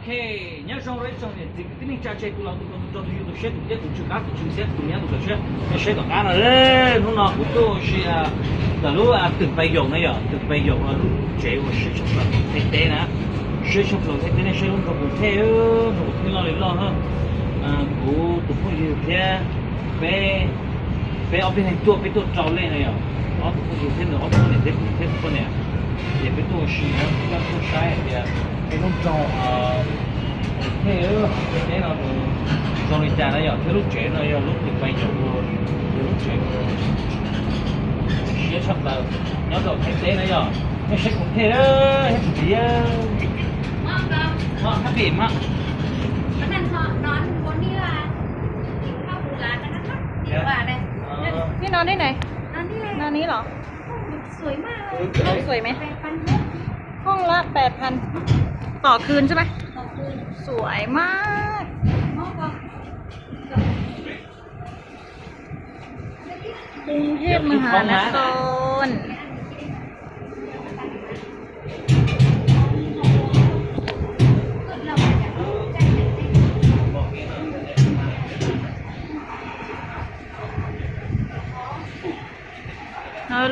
Ok, nyob zoo rau ib tsoom niam txiv kwv tij neej tsa, tsis hais tus laus tus hluas, tus nraug tus yau, tus siab tus deb, tus tswv qab tus tswv siab, tus nyab tus ntxhais siab, nej saib tom qab no. Hnub no kuv tuaj ua si ntawm lub twm Pais Yaum na yom, twm Pais Yaum lub tsev uas siab tshaj plaws Thaib teb na, siab tshaj plaws Thaib teb, nej saib lub nroog Koos Thej, nroog Koos Thej loj li loj na. Kuv tus phooj ywg thiab peb, peb ob peb leeg tuaj, peb tuaj rau lej no yom, ob tug phooj ywg thiab nws ob tug poj niam thiab kuv thiab tus poj niam, ces peb tuaj ua si na, tuaj saib hais tias peb lub nroog Koos Thej Thaib teb no zoo li cas na yom, thiab lub tsev no yog lub twm Pais Yaum, yog lub tsev siab tshaj plaws nyob rau Thaib teb na yom. Nej saib Koos Thej thiab tus txiv, hab pim mas. Neb no neb ne, no neb los. Sวยไหม? ห้องละแปดพัน ต่อคืนใช่ไหม? สวยมาก กรุงเทพมหานคร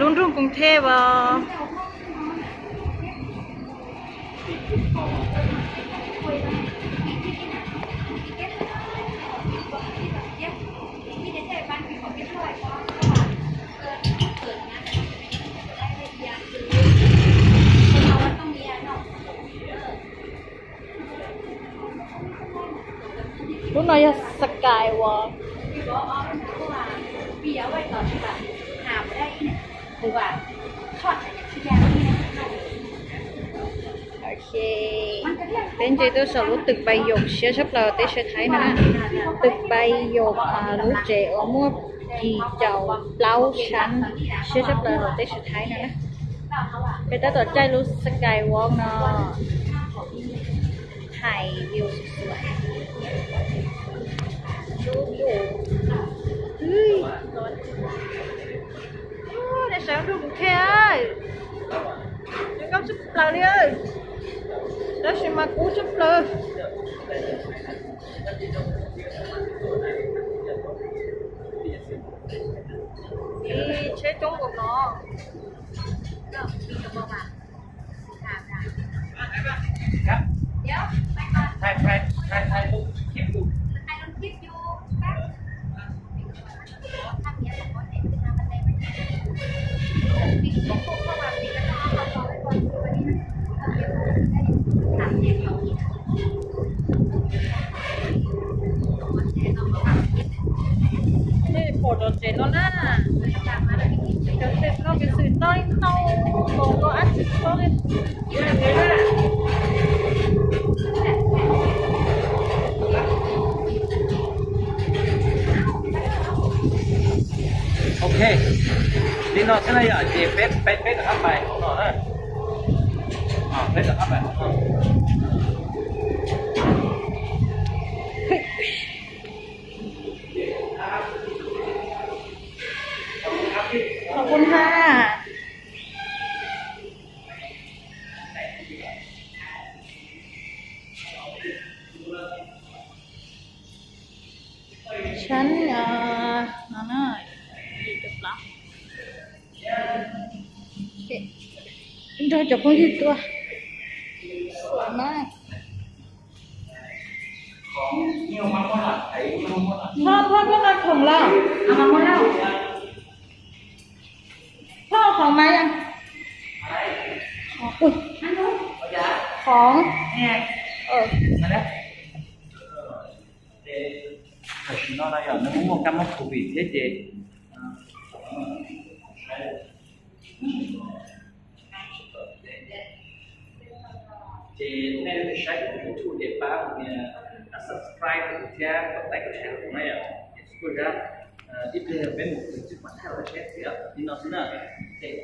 Lub nroog Koos Thej os. Lub no yog Sky Walk. Ok, peb nce tuaj saum lub twm Pais Yaum siab tshaj plaws teb chaws Thaib no na. Twm Pais Yaum, lub tsev uas muaj yim caum plaub sab, siab tshaj plaws hauv teb chaws Thaib no na. Peb tab tom caij lub Sky Walk no. Hais view sawv. Nej saib nroog Koos Thej, zoo nkauj tshaj plaws li, tab sis mas kub tshaj plaws. Tsheb coob npaum no. Nej pom cov tsev no na, cov tsev no piv xws tau ib tau nkaus ko ab tsi tau li. Ok, li no xwb na yom, ces peb, peb, peb rov qab pais hauv no na. Peb rov qab pais hauv no. Khov kun ha. Sab no na, nrog cov phooj ywg tuaj. Xuam mas. Thoj, Thoj, Thoj, khoom los? Thoj, khoom mas yog? Khoom. Tam sim no no yog nws muaj kab mob covid thiab ces, ces nej saib kuv YouTube ces pab subscribe kuv thiab kom like, share kuv na yom. Ces kuj yog ib pliag peb mus txog tsis pom thaj los saib txiv li no xwb na. Ces